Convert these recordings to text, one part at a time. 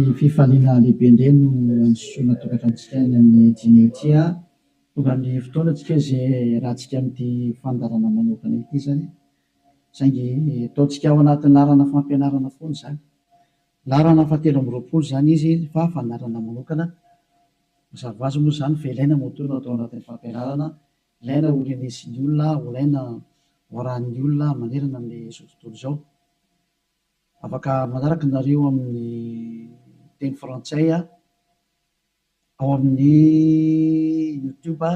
Amin'ny fifaliana lehibe indray no androsoana tokantranontsika any amin'ny dîner ity. Tonga amin'ny fotoana tsika izay iarahantsika amin'ity fandaharana manokana ity izany. Saingy ataontsika ao anatin'ny laharana fampianarana foana izany. Laharana fahatelo amby 20 izany izy fa fandaharana manokana. Mazava ho azy moa izany fa ilaina moa no atao anatin'ny fampianarana, ilaina ho renesin'ny olona, ilaina ho arahin'ny olona manerana amin'izao tontolo izao. Afaka manaraka nareo amin'ny teny frantsay ao amin'ny YouTube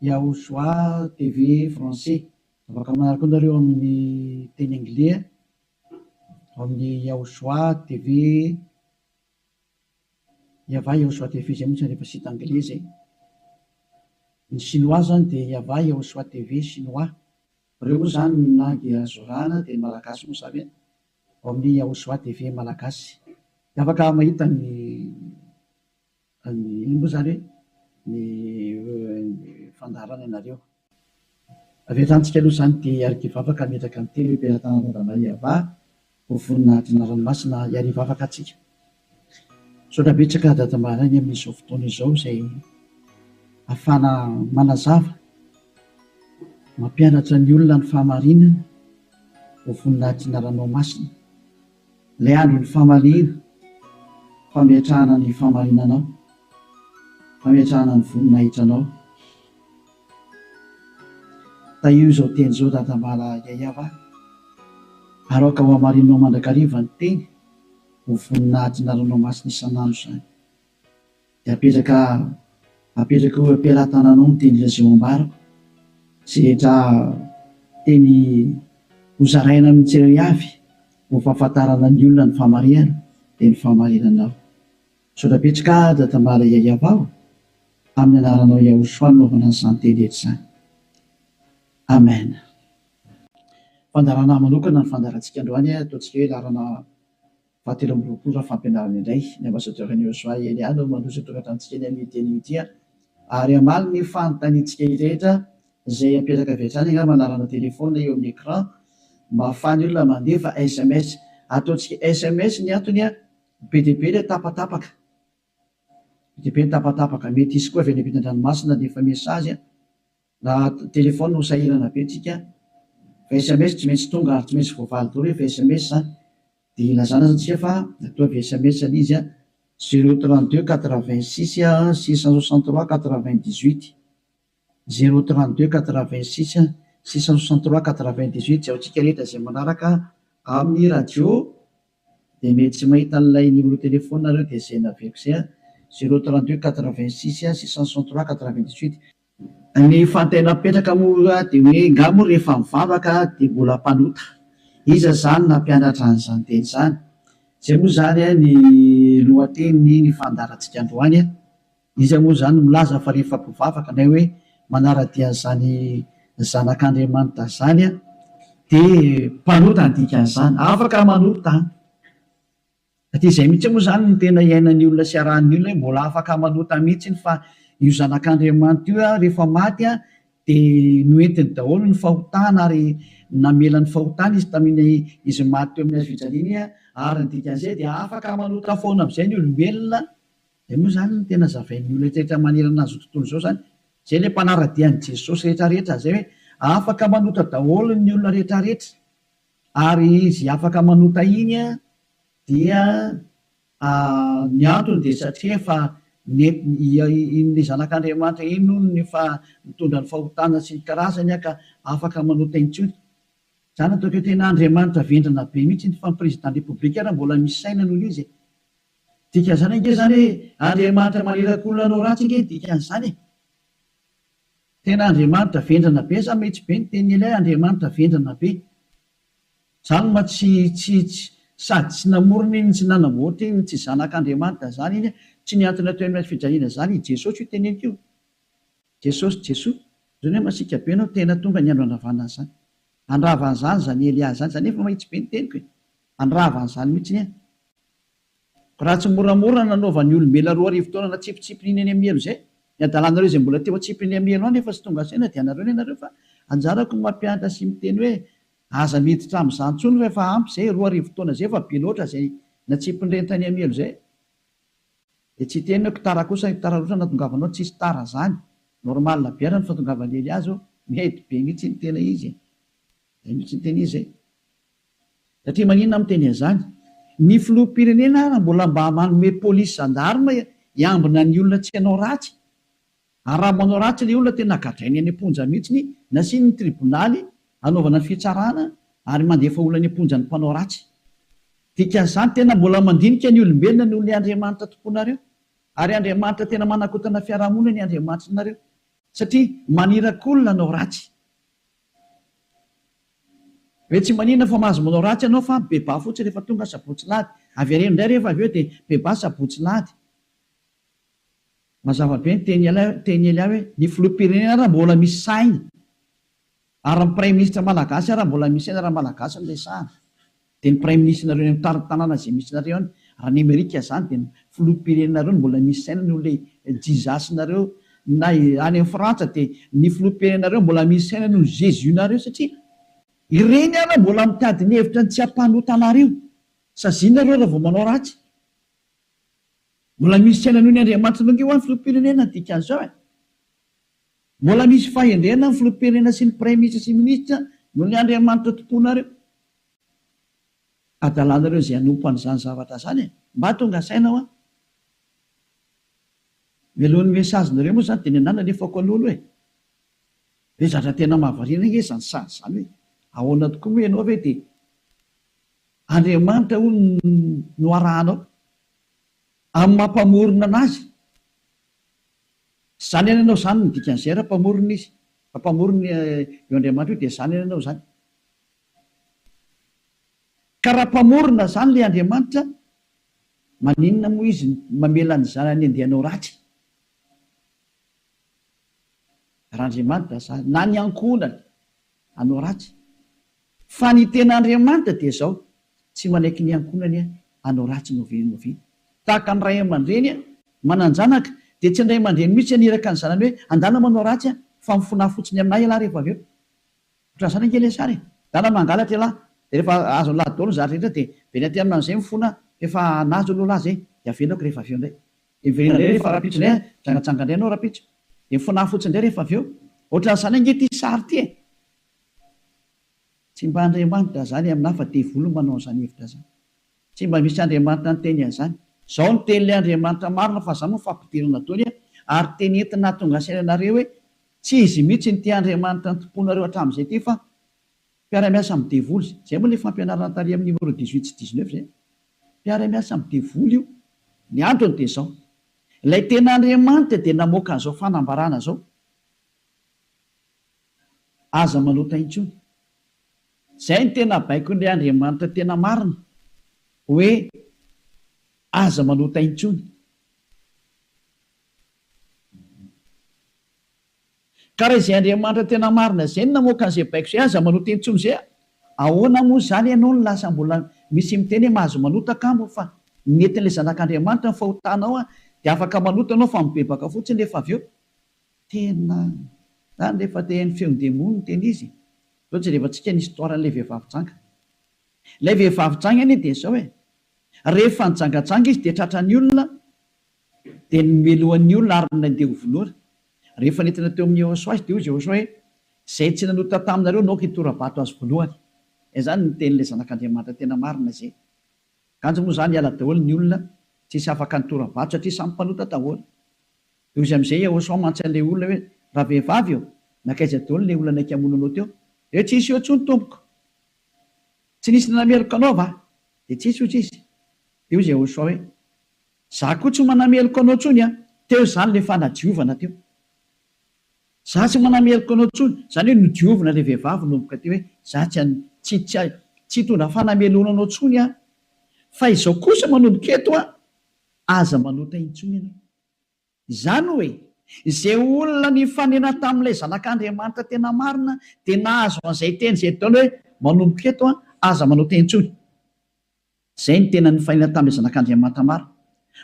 Yahushua TV français. Afaka manaraka koa nareo amin'ny teny anglais ao amin'ny Yahushua TV Yahvah Yahushua TV izay moa tsy rehefa site anglais izay. Ny chinois zany dia Yahvah Yahushua TV chinois. Ireo moa izany ny langue azo arahana dia ny malagasy moa izany ao amin'ny Yahushua TV malagasy. Dia afaka mahita ny ny inona moa izany hoe ny fandaharana ianareo. Avy hatrany tsika aloha izany dia hiara-hivavaka hametraka ny teny hoe Belatanana Yahvah ho voninahitry ny anarany masina hiara-hivavaka antsika. Misaotra betsaka Dada Maraina amin'izao fotoana izao izay ahafahana manazava, mampianatra ny olona ny fahamarinana ho voninahitry ny anaranao masina. Ilay andron'ny famaliana, fametrahana ny fahamarinanao, fametrahana ny voninahitranao. Tahio izao teny izao Dada Mbala Yayava ary aoka ho hamarinao mandrakariva ny teny ho voninahitry ny anaranao masina isan'andro izany. Dia apetraka apetraka eo am-pelatananao ny teny izay ho ambarako, izay rehetra teny hozaraina amin'ny tsirairay avy ho fahafantarana ny olona ny fahamarihana dia ny fahamarinanao. Misaotra betsaka Dada Mbala Yayava o! Amin'ny anaranao Yahushua no anaovana an'izany teny rehetra izany. Amen. Fandaharana manokana ny fandaharantsika androany, ataontsika hoe laharana fahatelo amby 20 raha fampianarana indray. Ny ambassadeur an'i Yahushua Elia no mandroso ny tokantranontsika eny amin'ity anio ity ary hamaly ny fanontaniantsika rehetra izay apetraka avy hatrany angamba anarana téléphone eo amin'ny écran mba ahafahan'ny olona mandefa sms. Ataontsika sms ny antony, be dia be ilay tapatapaka. Be dia be ny tapatapaka. Mety hisy koa avy any ampitan-dranomasina handefa message na téléphone ho sahirana be tsika fa sms tsy maintsy tonga ary tsy maintsy voavaly daholo rehefa sms zany. Dia ilazana zany tsika fa ataovy sms ilay izy an, zéro 32 86 663 98, zéro 32 86 663 98, izay ho antsika rehetra izay manaraka amin'ny radio. Dia mety tsy mahita an'ilay numéro téléphone nareo dia izay naveriko izay an, zéro 32 86 663 98. Ny fanontaniana mipetraka moa dia hoe nga moa rehefa mivavaka dia mbola mpanota? Iza izany nampianatra an'izany teny izany? Izay moa izany ny lohatenin'ny ny fandaharantsika androany. Iza moa izany no milaza fa rehefa mpivavaka na hoe manara-dia an'izany zanak'Andriamanitra izany dia mpanota ny dikan'izany? Afaka manota an! Satria izay mihitsy moa izany no tena iainan'ny olona sy arahan'ny olona hoe mbola afaka manota mihitsy fa io zanak'Andriamanitra io rehefa maty dia noentiny daholo ny fahotana ary namela ny fahotana izy tamin'iny izy maty teo amin'ny hazo fijaliana iny ary ny dikan'izay dia afaka manota foana amin'izay ny olombelona. Izay moa izany no tena zavain'ny olona rehetra manerana an'izao tontolo izao izany. Izay ilay mpanara-dia an'i Jesosy rehetra rehetra izay hoe afaka manota daholo ny olona rehetra rehetra. Ary izy afaka manota iny dia ny antony dia satria efa nentiny iny zanak'Andriamanitra iny hono no efa nitondra ny fahotana sy ny karazany ka afaka manota intsony. Zany ataoko hoe tena Andriamanitra vendrana be mihitsy iny fa ny président république ara mbola misy saina noho izy e. Dikan'izany ange zany hoe Andriamanitra maniraka olona hanao ratsy ange ny dikan'izany e. Tena Andriamanitra vendrana be za metsy be ny tenin'i Elia Andriamanitra vendrana be. Zany ma tsy tsy tsy sady tsy namorona iny tsy nanamboatra iny tsy zanak'Andriamanitra zany iny tsy nihantona teo amin'ny hazo fijaliana zany i Jesosy io teneniko io. Jesosy Jesoa zany hoe masiaka be anao tena tonga ny andro handravana an'izany. Handrava an'izany zany Elia zany zany efa mahitsy be ny teniko e. Handrava an'izany mihitsy ny Raha tsy moramora nanaovan'ny olombelona 2000 taona natsipitsipiny iny any amin'ny helo izay, ny adalanareo izay mbola teo atsipiny amin'ny helo any efa tsy tonga saina dia anareo ny anareo fa anjarako ny mampianatra sy miteny hoe aza miditra amin'izany intsony fa efa ampy izay, 2000 taona izay efa be loatra izay natsipin'ireny tany amin'ny helo izay. Dia tsy hiteny hoe tara kosa tara loatra nahatongavanao, tsisy tara zany, normal be ary ny fahatongavan'i Elia zao, mety be mihitsy ny tena izy e! Zay mihitsy ny tena izy e! Satria maninona miteny an'izany? Ny filoham-pirenena ara mbola mba manome polisy gendarme hiambina ny olona tsy hanao ratsy. Ary raha manao ratsy ilay olona tena gadrainy any am-ponja mihitsiny, nasiany ny tribonaly hanaovana ny fitsarana ary mandefa olona any am-ponja ny mpanao ratsy. Dikan'izany tena mbola mandinika ny olombelona noho ilay Andriamanitra tomponareo. Ary Andriamanitra tena manakotana fiarahamonina ny Andriamanitrinareo. Satria maniraka olona hanao ratsy. Hoe tsy maninona fa mahazo manao ratsy ianao fa mibebaha fotsiny rehefa tonga sabotsy lahady. Avereno indray rehefa avy eo dia mibebaha sabotsy lahady. Mazava be ny teny teny Elia hoe ny filoham-pirenena ara mbola misy saina ary ny praiminisitra malagasy ara mbola misy saina raha malagasy no resahana dia ny praiminisitrinareo any amin'ny tarin-tanàna izay misy nareo any raha ny amerika izany dia ny filoham-pirenenareo no mbola misy saina noho ilay Jesus-nareo na any amin'ny frantsa dia ny filoham-pirenenareo mbola misy saina noho ny Jesus-nareo satria ireny ara mbola mitady ny hevitra ny tsy hampanota anareo sazianareo raha vao manao ratsy Mbola misy saina noho ny Andriamanitra ange hoa ny filoham-pirenena ny dikan'izao e! Mbola misy fahendrena ny filoham-pirenena sy ny praiminisitra sy minisitra noho ny Andriamanitra tomponareo. Adalanareo izay hanompo an'izany zavatra izany e! Mba tonga saina hoa! Mialohan'ny message-nareo moa izany dia ny anah nalefako aloha aloha e! Hoe zatra tena mahavariana ange izany sary izany hoe ahoana tokoa moa ianao ve dia Andriamanitra hono no arahanao amin'ny maha mpamorona anazy. Tsy izany ihany ianao izany no dikan'izay raha mpamorona izy. Raha mpamorona io Andriamanitra io dia izany ihany ianao izany. Ka raha mpamorona izany ilay Andriamanitra, maninona moa izy mamela ny zanany handeha hanao ratsy? Raha Andriamanitra izany, na ny ankohonany hanao ratsy. Fa ny tena Andriamanitra dia izao, tsy manaiky ny ankohonany hanao ratsy n'oviana n'oviana. Tahaka ny ray aman-dreny manan-janaka, dia tsy ny ray aman-dreny mihitsy haniraka ny zanany hoe, andana manao ratsy aho, fa mifonà fotsiny aminà ialahy rehefa avy eo. Ohatran'izany ange ilay sary e! Ndana mangalatra ialahy, dia rehefa azon'ilahy daholo ny zavatra rehetra dia miverina aty aminy amin'izay mifona, efa nahazo aloha lahy izay, dia avelako rehefa avy eo indray. Dia miverina indray rehefa rahampitso indray an, mijangajanga indray ianao rahampitso. Dia mifonaha fotsiny indray rehefa avy eo. Ohatran'izany ange ity sary ity e! Tsy mba Andriamanitra izany aminà fa devoly no manao an'izany hevitra izany. Tsy mba misy Andriamanitra niteny an'izany. Izao no tenin'ilay Andriamanitra marina fa izany moa fampidirana daholo an, ary teny entina hahatonga saina anareo hoe tsy izy mihitsy no tia Andriamanitra nitompoanareo hatramin'izay ity fa mpiara-miasa amin'ny devoly. Izay moa ilay fampianarana tary amin'ny numéro 18 sy 19 izay. Mpiara-miasa amin'ny devoly io. Ny antony dia izao, ilay tena Andriamanitra dia namoaka an'izao fanambarana izao, Aza manota intsony. Izay no tena baikon'ilay Andriamanitra tena marina, hoe aza manota intsony. Ka raha izay Andriamanitra tena marina izay no namoaka an'izay baiko izay, aza manota intsony izay, ahoana moa izany ianao no lasa mbola misy miteny hoe mahazo manota kamo fa nentin'ilay zanak'Andriamanitra ny fahotanao dia afaka manota ianao fa mibebaka fotsiny rehefa avy eo. Tena zany rehefa te haino feon-demony no tena izy e! Zao jerevantsika ny histoire an'ilay vehivavy janga. Ilay vehivavy janga anie dia zao e! Rehefa nijangajanga izy dia tratran'ny olona dia nomelohan'ny olona ary nandeha ho vonoina. Rehefa nentina teo amin'i Yehosua izy dia hoy izy Yehosua hoe, Izay tsy nanota taminareo no aoka hitora-bato azy voalohany. Izay izany ny tenin'ilay Zanak'Andriamanitra tena marina izay. Kanjo moa izany hiala daholo ny olona tsisy afaka nitora-bato satria samy mpanota daholo. Dia hoy izy amin'izay Yehosua mantsy an'ilay olona hoe, Ravehivavy ô, nankaiza daholo ilay olona naika hamono anao teo? Dia hoe, Tsisy eo intsony tompoko. Tsy nisy nanameloka anao va? Dia tsisy hoy izy. Dia hoy Yehosua hoe, Za koa tsy manameloka anao intsony an! Teo izany ilay fanadiovana teo. Za tsy manameloka anao intsony. Izany hoe nodiovina ilay vehivavy nanomboka teo hoe, za tsy tsy tsy tsy hitondra fanamelohana anao intsony aho. Fa izao kosa manomboka eto an, aza manota intsony ianao. Izany hoe, izay olona nifanena tamin'ilay Zanak'Andriamanitra tena marina dia nahazo an'izay teny izay daholo hoe, manomboka eto an, aza manota intsony. Izay no tena nifanena tamin'ilay Zanak'Andriamanitra marina.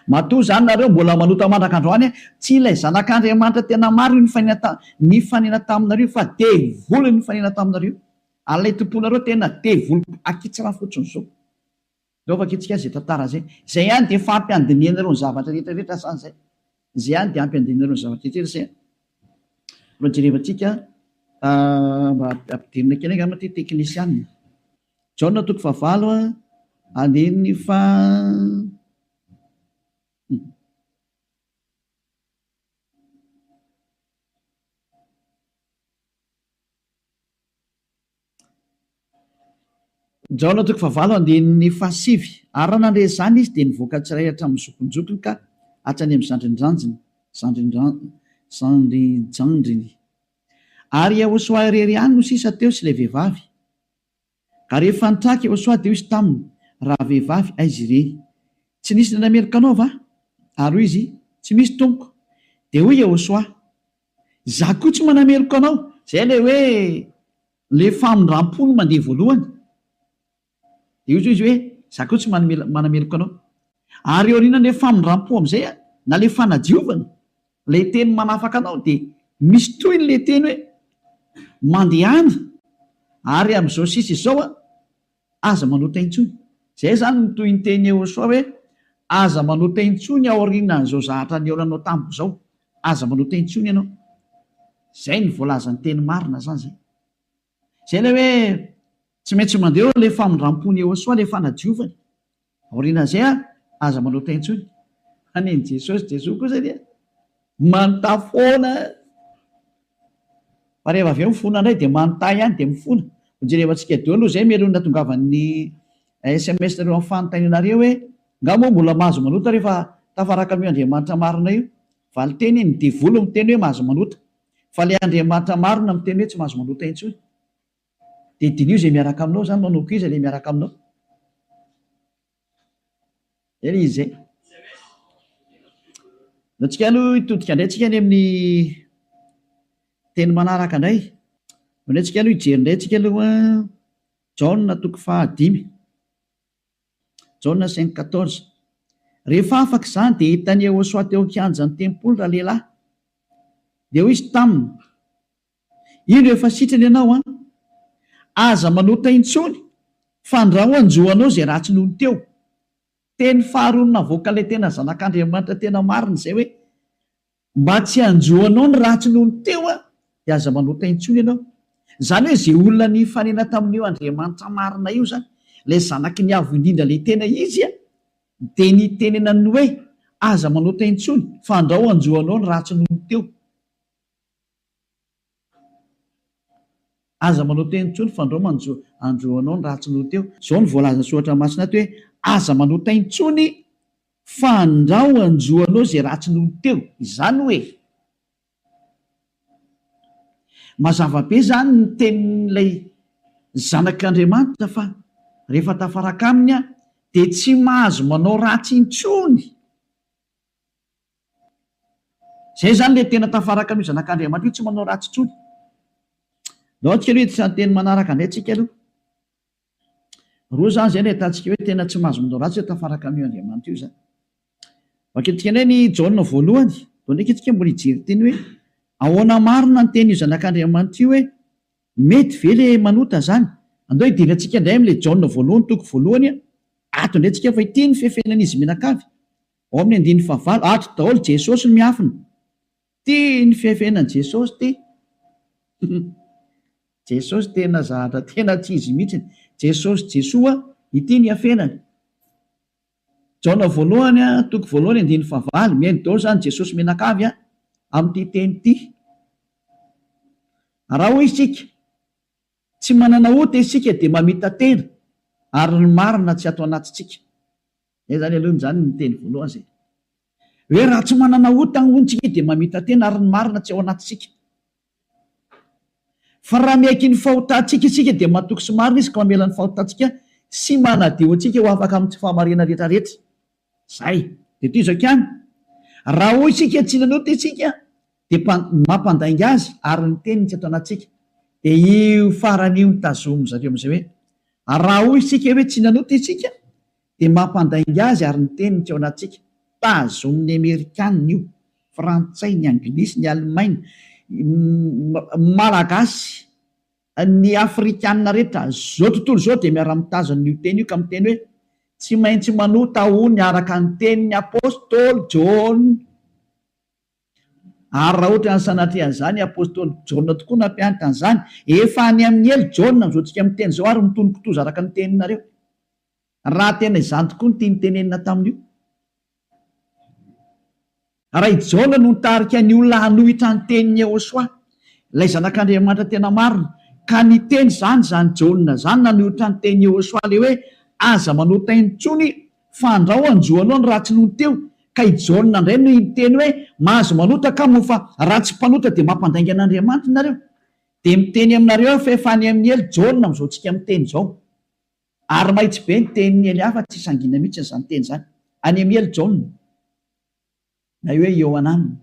Matoa izany nareo mbola manota mandraka androany an, tsy ilay Zanak'Andriamanitra tena marina io nifanena ta, nifanena taminareo fa devoly nifanena taminareo. Ary ilay tomponareo tena devoly akitsirano fotsiny izao. Ndao vakintsika izay tantara izay. Izay ihany dia efa ampy handinihanareo ny zavatra rehetra rehetra izany izay. Izay ihany dia ampy handinihanareo ny zavatra rehetra rehetra izay. Mbola jerevantsika mba ampidirina kely angamba ity teknisianina. Jaona toko fahavalo andininy faha. Jaona toko fahavalo andininy fahasivy Ary raha nandre izany izy, dia nivoaka tsirairay hatramin'ny zokinjokiny ka hatrany amin'ny zandrindrandriny, zandrinjandriny. Ary Iehôsoa irery ihany no sisa teo sy ilay vehivavy. Ka rehefa nitraka Iehôsoa, dia hoy izy taminy, Ravehivavy, aiza ireny? Tsy nisy nanameloka anao va? Ary hoy izy, Tsy misy, Tompoko. Dia hoy Iehôsoa, Izaho koa tsy manameloka anao. Izay ilay hoe ilay famindram-po no mandeha voalohany. Dia hoy izy hoe, Izaho koa tsy manameloka anao. Ary aorianan'ilay famindram-po amin'izay, na ilay fanadiovana, ilay teny manafaka anao, dia misy tohiny ilay teny hoe, Mandehana, ary amin'izao sisa izao, Aza manota intsony. Zay zany ny tohinteny Yehosua hoe aza manota intsony aorianan'izao zahatra nihaonanao tamiko zao. Aza manota intsony ianao. Zay ny voalazan'ny teny marina zany zay. Zay ilay hoe tsy maintsy mandeha eo ilay famindrampon'i Yehosua, ilay fanadiovany. Aorianan'izay an, aza manota intsony. Fa nen'i Jesosy, Jesoa kosa dia manontà foana. Fa rehefa avy eo mifona indray dia manontà ihany dia mifona. Hojerevantsika daholo aloha izay mialoha ny nahatongavan'ny sms nareo amin'ny fanontanianareo hoe nga moa mbola mahazo manota rehefa tafaraka amin'io Andriamanitra marina io? Valinteny, ny devoly miteny hoe mahazo manota. Fa ilay Andriamanitra marina miteny hoe tsy mahazo manota intsony. Dia diniho izay miaraka aminao izany, manomboka iza ilay miaraka aminao? Zay ilay izy zay. Ndao tsika aloha hitodika indray tsika any amin'ny teny manaraka indray. Ndao indray tsika aloha hijery indray tsika aloha Jaona toko fahadimy. Jaona 5:14. Rehefa afaka izany dia hitan'i Yehosua teo an-kianjan'ny tempoly ralehilahy. Dia hoy izy taminy, Indro efa sitrana ianao an! Aza manota intsony fa andrao hanjo anao izay ratsy nony teo. Teny faharoa navoakan'ilay tena zanak'Andriamanitra tena marina izay hoe, mba tsy hanjo anao ny ratsy nony teo an, dia aza manota intsony ianao. Izany hoe izay olona nifanena tamin'io Andriamanitra marina io izany, ilay zanaky ny Avo Indrindra ilay tena izy an, dia nitenenany hoe, aza manota intsony fa andrao hanjo anao ny ratsy nony teo. Aza manao teny intsony fandrao manjo androanao ny ratsy noho teo. Izao no voalazan'ny soratra masina ato hoe aza manota intsony fandrao anjoanao izay ratsy noho teo. Izany hoe mazava be izany ny tenin'ilay zanak'Andriamanitra fa rehefa tafaraka aminy aho dia tsy mahazo manao ratsy intsony. Zay zany le tena tafaraka an'io zanak'Andriamanitra io tsy manao ratsy intsony. Ndao tsika aloha hiditra ny teny manaraka indray tsika aloha. Roa zany zay no ahitantsika hoe tena tsy mahazo manao ratsy hoe tafaraka an'io Andriamanitra io zany. Vakintsika indray ny Jaona voalohany. Ndao ndraiky tsika mbola hijery teny hoe ahoana marina ny tenin'io zanak'Andriamanitra io hoe mety ve le manota zany. Andao hidirantsika indray amin'ilay Jaona voalohany toko voalohany ato indray tsika fa ity ny fefenan'izy mianakavy. Ao amin'ny andininy fahavalo, ato daholo Jesosy no miafina. Ty ny fiafenan'i Jesosy ty. Jesosy tena zahatra tena tsy izy mihitsiny. Jesosy Jesoa, ity ny iafenany. Jaona voalohany toko voalohany andininy fahavalo, mihaino daholo izany Jesosy mianakavy amin'ity teny ity. Raha hoy isika, tsy manana ota isika dia mamita-tena ary ny marina tsy ato anatintsika. Zay zany aloha zany ny teny voalohany zay. Hoe raha tsy manana ota hono tsika dia mamita-tena ary ny marina tsy ao anatintsika. Fa raha miaiky ny fahotantsika isika dia matoky sy marina izy ka mamela ny fahotantsika sy manadio antsika ho afaka amin'ny tsy fahamarinana rehetra rehetra. Zay. Dia toy izao ihany. Raha hoy isika tsy nanota isika dia mampandainga azy ary ny teniny tsy ato anatintsika. Dia io farany io no tazomin-dry zareo amin'izay hoe raha hoy isika hoe tsy nanota isika dia mampandainga azy ary ny teniny tsy ao anatintsika. Tazomin'ny Amerikanina io, Frantsay, ny Anglisy, ny Alemaina, Malagasy, ny Afrikanina rehetra, izao tontolo izao dia miara-mitazona io teny io ka miteny hoe. Tsy maintsy manota hono araka ny tenin'ny apostoly Jaona. Ary raha ohatra ny sanatria an'izany, i apostoly Jaona tokoa nampianatra an'izany. Efa any amin'ny helo Jaona amin'izao tsika miteny izao ary mitono kitoza araka ny teninareo. Raha tena izany tokoa no tiany tenenina tamin'io. Raha i Jaona no nitarika ny olona hanohitra ny tenin'i Yehosua, ilay Zanak'Andriamanitra tena marina, ka niteny izany izany Jaona izany nanohitra ny tenin'i Yehosua ilay hoe aza manota intsony fa andrao hanjo anao ny ratsy nony teo, ka i Jaona indray no niteny hoe mahazo manota ka moa fa raha tsy mpanota dia mampandainga an'Andriamanitra nareo. Dia miteny aminareo aho fa efa any amin'ny helo Jaona amin'izao tsika miteny izao. Ary mahitsy be ny tenin'i Elia fa tsy sangina mihitsy izany teny izany. Any amin'ny helo Jaona. Na hoe Iohanana.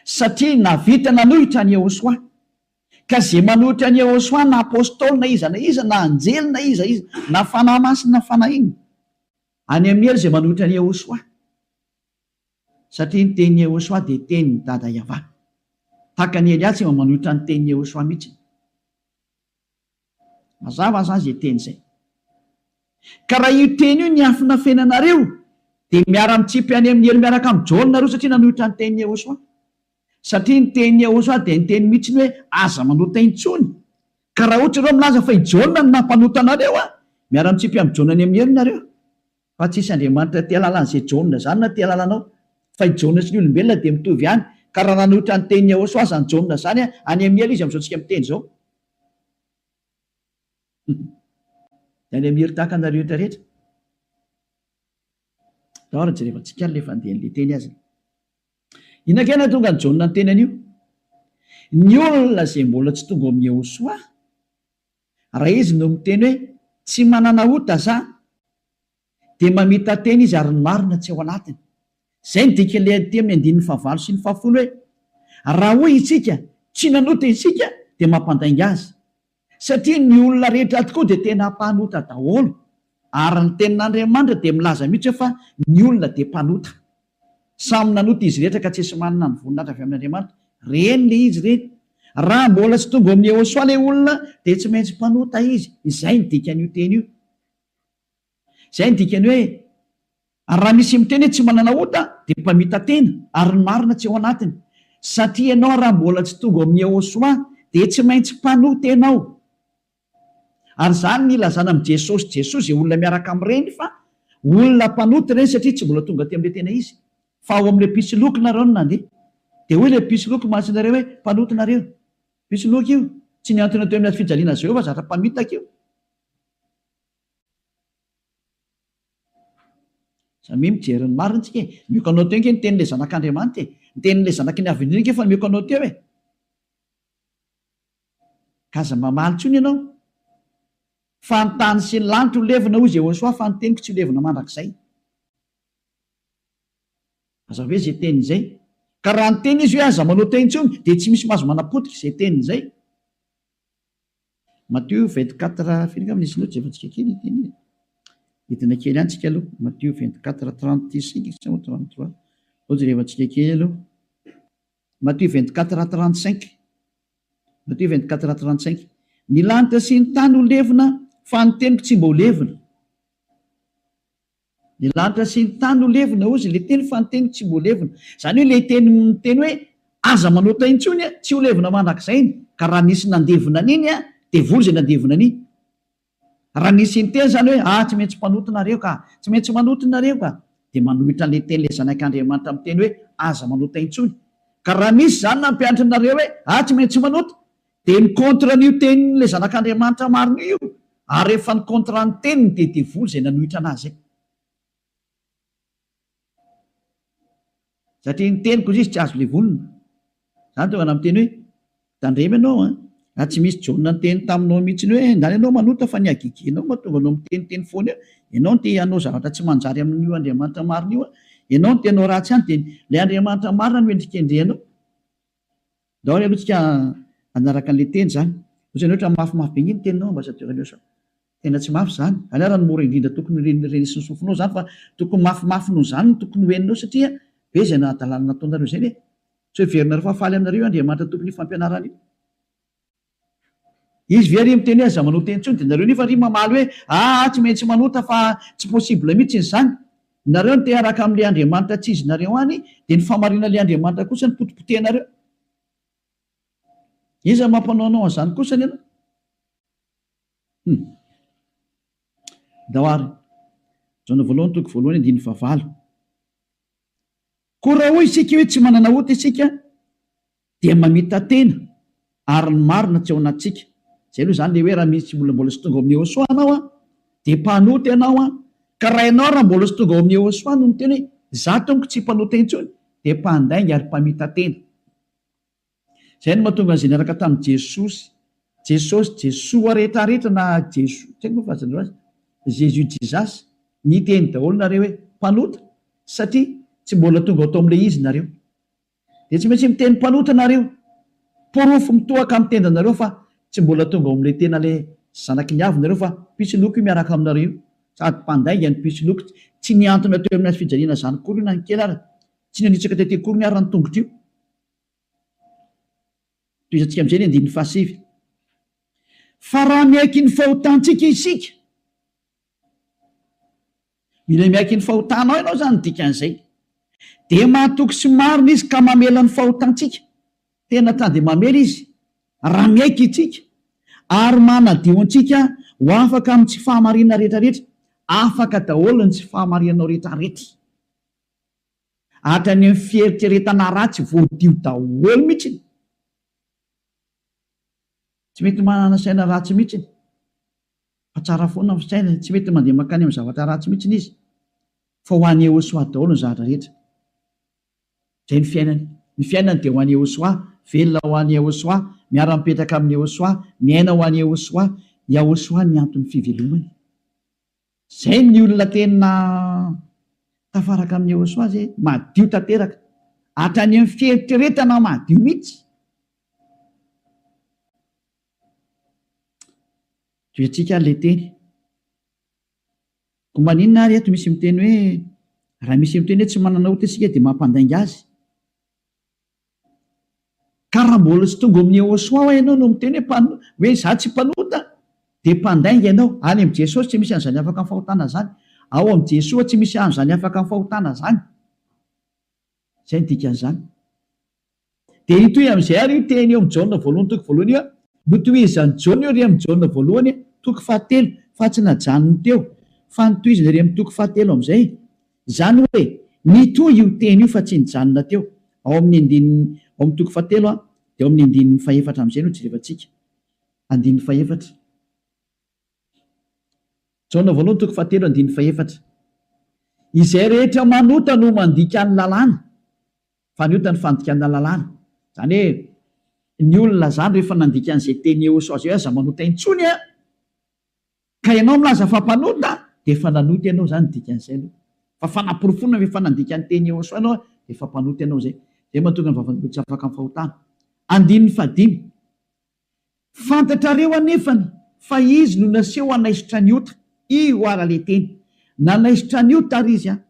Satria nahavita nanohitra an'i Yehosua. Ka izay manohitra an'i Yehosua na apostoly na iza na iza na anjely na iza iza na fanahy masina na fanahy inona. Any amin'ny helo izay manohitra an'i Yehosua. Satria ny tenin'i Yehosua dia tenin'i Dada Yavah. Tahaka an'i Elia tsy mba manohitra ny tenin'i Yehosua mihitsy. Mazava zany zay teny zay. Ka raha io teny io niafinafenanareo dia miara-mitsipy any amin'ny helo miaraka amin'i Jaona nareo satria nanohitra ny tenin'i Yehosua. Satria ny tenin'i Yehosua dia niteny mihitsy ny hoe aza manota intsony. Ka raha ohatra ianareo milaza fa i Jaona no nampanota anareo an, miara-mitsipy amin'i Jaona any amin'ny helo nareo. Fa tsisy Andriamanitra te halala an'izay Jaona izany na te halala anao. Fa i Jaona sy ny olombelona dia mitovy ihany. Ka raha nanohitra ny tenin'i Yehosua izany Jaona izany, any amin'ny helo izy amin'izao tsika miteny izao. Dia any amin'ny helo tahaka anareo rehetra rehetra. Ndao ary jerevantsika ary ilay fandehan'ilay teny aza. Inona kay nahatonga an'i Jaona niteny an'io? Ny olona izay mbola tsy tonga ao amin'i Yehosua, Raha izy no miteny hoe tsy manana ota za dia mamita-tena izy ary ny marina tsy ao anatiny. Izay no dikan'ilay aty amin'ny andininy fahavalo sy ny fahafolo hoe raha hoy isika tsy nanota isika dia mampandainga azy. Satria ny olona rehetra tokoa dia tena mpanota daholo ary ny tenin'Andriamanitra dia milaza mihitsy hoe fa ny olona dia mpanota. Samy nanota izy rehetra ka tsisy manana ny voninahitra avy amin'Andriamanitra. Reny le izy reny. Raha mbola tsy tonga ao amin'i Yehosua le olona dia tsy maintsy mpanota izy. Izay ny dikan'io teny io. Izay ny dikany hoe, ary raha misy miteny hoe tsy manana ota dia mpamita-tena ary ny marina tsy ao anatiny. Satria ianao raha mbola tsy tonga ao amin'i Yehosua dia tsy maintsy mpanota ianao. Ary izany ny ilazana amin'i Jesosy Jesoa izay olona miaraka amin'ireny fa olona mpanota ireny satria tsy mbola tonga aty amin'ilay tena izy fa ao amin'ilay mpisoloky nareo no nandeha. Dia hoy ilay mpisoloky mantsy nareo hoe mpanota nareo. Mpisoloky io. Tsy nihantona teo amin'ny hazo fijaliana azy ireo fa zatra mpamitaka io. Samia mijery ny marina tsika e. Mioko anao teo ange ny tenin'ilay zanak'Andriamanitra e. Ny tenin'ilay zanaky ny Avo Indrindra ange efa mioko anao teo e. Ka aza mamaly intsony ianao. Fa ny tany sy ny lanitra ho levona, hoy Jehosoa, fa ny teniko tsy ho levona mandrakizay. Aza ve izay teniny izay? Ka raha niteny izy hoe aza manota intsony, dia tsy misy mahazo manapotika izay teniny izay. Matio 24, firy angamba nisy note jerevantsika kely ity anie. Hidina kely ihany tsika aloha. Matio 24, 35 sa 33. Aleo jerevantsika kely aloha. Matio 24, 35. Matio 24, 35. Ny lanitra sy ny tany ho levona, fa ny teniko tsy mba ho levona. Ny lanitra sy ny tany ho levona, hozy ilay teny, fa ny teniko tsy mba ho levona. Izany hoe ilay teny miteny hoe aza manota intsony, tsy ho levona mandrakizay iny. Ka raha nisy nandevona an'iny, devoly izay nandevona an'iny. Raha nisy niteny izany hoe, ah, tsy maintsy mpanota nareo ka, tsy maintsy manota nareo ka, dia manohitra an'ilay teny ilay Zanak'Andriamanitra miteny hoe, aza manota intsony. Ka raha misy izany nampianatra anareo hoe, ah, tsy maintsy manota, dia mi-contre an'io tenin'ilay Zanak'Andriamanitra marina io, ary rehefa ni-contre ny teniny dia devoly izay nanohitra an'azy. Satria ny teniko izy tsy azo levonina. Zany tonga namiteny hoe, tandremo ianao an! Raha tsy misy Jaona niteny taminao mihitsy hoe ndany ianao manota fa ny hagegenao mahatonga anao miteniteny foana eo. Ianao no te hanao zavatra tsy manjary amin'io Andriamanitra marina io an! Ianao no te hanao ratsy any dia ilay Andriamanitra marina no endrikendrehanao. Ndao ary aloha tsika hanaraka an'ilay teny izany. Ohatrany hoe ohatran'ny mafimafy be nge ny teninao Ambassadeur Eliosa. Tena tsy mafy izany. Izany ary no mora indrindra tokony ho renesin'ny sofinao izany fa tokony mafimafy noho izany no tokony ho henonao satria be izay nahadalana nataonareo izay anie. Tsy heverinareo fa faly aminareo io Andriamanitra tompon'io fampianarana io. Izy ve ary miteny hoe aza manota intsony dia nareo nefa ry mamaly hoe aa tsy maintsy manota fa tsy possible mihitsy izany. Nareo no te hiaraka amin'ilay Andriamanitra tsy izy nareo any dia ny fahamarinan'ilay Andriamanitra kosa no potipotehinareo. Iza mampanao anao an'izany kosany ianao? Hum. Ndao ary. Jaona voalohany toko voalohany andininy fahavalo. Koa raha hoy isika hoe tsy manana ota isika dia mamita-tena ary ny marina tsy ao anatintsika. Izay aloha izany ilay hoe raha misy olona mbola tsy tonga ao amin'i Yehosua anao an, dia mpanota ianao an, ka raha ianao raha mbola tsy tonga ao amin'i Yehosua no miteny hoe izaho tompoko tsy mpanota intsony dia mpandainga ary mpamita-tena. Izay no mahatonga an'izay niaraka tamin'i Jesosy, Jesosy, Jesoa rehetrarehetra na Jeso, tsy haiko moa filazanareo azy, Jésus Jesus, niteny daholo nareo hoe mpanota satria tsy mbola tonga ao tao amin'ilay izy nareo. Dia tsy maintsy miteny mpanota nareo. Porofo mitohaka amin'ny tendanareo fa tsy mbola tonga ao amin'ilay tena ilay zanaky ny avo nareo fa mpisoloky io miaraka aminareo io. Sady mpandainga ny mpisoloky, tsy nihantona teo amin'ny hazofijaliana izany akory io na ny kely ara, tsy nanitsaka tety akory ny ara ny tongotra io. Tohizantsika amin'izay ny andininy fahasivy. Fa raha miaiky ny fahotantsika isika, mila miaiky ny fahotanao ianao izany ny dikan'izay, dia mahatoky sy marina Izy ka mamela ny fahotantsika. Tena ta dia mamela Izy raha miaiky isika, ary manadio antsika ho afaka amin'ny tsy fahamarinana rehetrarehetra. Afaka daholo ny tsy fahamarinanao rehetrarehetra. Hatrany amin'ny fieritreretana ratsy voadio daholo mihitsy. Tsy mety manana saina ratsy mihitsy fa tsara foana ny fisainany, tsy mety mandeha mankany amin'ny zavatra ratsy mihitsy izy fa ho an'i Yehosua daholo ny zavatra rehetra. Izay ny fiainany. Ny fiainany dia ho an'i Yehosua, velona ho an'i Yehosua, miara-mipetraka amin'i Yehosua, miaina ho an'i Yehosua. Yahosua ny anton'ny fivelomany. Zay ny olona tena tafaraka amin'i Yehosua zay, madio tanteraka, hatrany amin'ny fieritreretana madio mihitsy. Tohizantsika ary ilay teny. Koa maninona ary eto misy miteny hoe raha misy miteny hoe tsy manana ota isika dia mampandainga azy? Ka raha mbola tsy tonga ao amin'i Yehosua hoa ianao no miteny hoe mpano, hoe izaho tsy mpanota, dia mpandainga ianao. Any amin'i Jesosy tsy misy an'izany afaka amin'ny fahotana izany. Ao amin'i Jesoa tsy misy an'izany afaka amin'ny fahotana izany. Izay no dikan'izany. Dia hitohy amin'izay ary io teny eo amin'i Jaona voalohany toko voalohany io. Notohizan'i Jaona io ery amin'i Jaona voalohany toko fahatelo, fa tsy najanony teo, fa notohizany ery amin'ny toko fahatelo amin'izay. Izany hoe, nitohy io teny io fa tsy nijanona teo. Ao amin'ny andininy, ao amin'ny toko fahatelo dia ao amin'ny andininy fahefatra amin'izay no jerevantsika. Andininy fahefatra. Jaona voalohany toko fahatelo andininy fahefatra. Izay rehetra manota no mandika ny lalàna, fa ny ota ny fandikana lalàna. Izany hoe, ny olona izany rehefa nandika an'izay teny Yehosua izay hoe aza manota intsony an! Ka ianao milaza fa mpanota dia efa nanota ianao izany dikan'izay aloha. Fa fanaporofoana fa efa nandika ny teny Yehosua ianao dia efa mpanota ianao izay. Izay mahatonga ny vavan'olona tsy afaka amin'ny fahotana. Andininy fahadimy. Fantatrareo anefany fa izy no naseho hanaisotra ny ota. Io ara le teny. Nanaisotra ny ota ary izy an.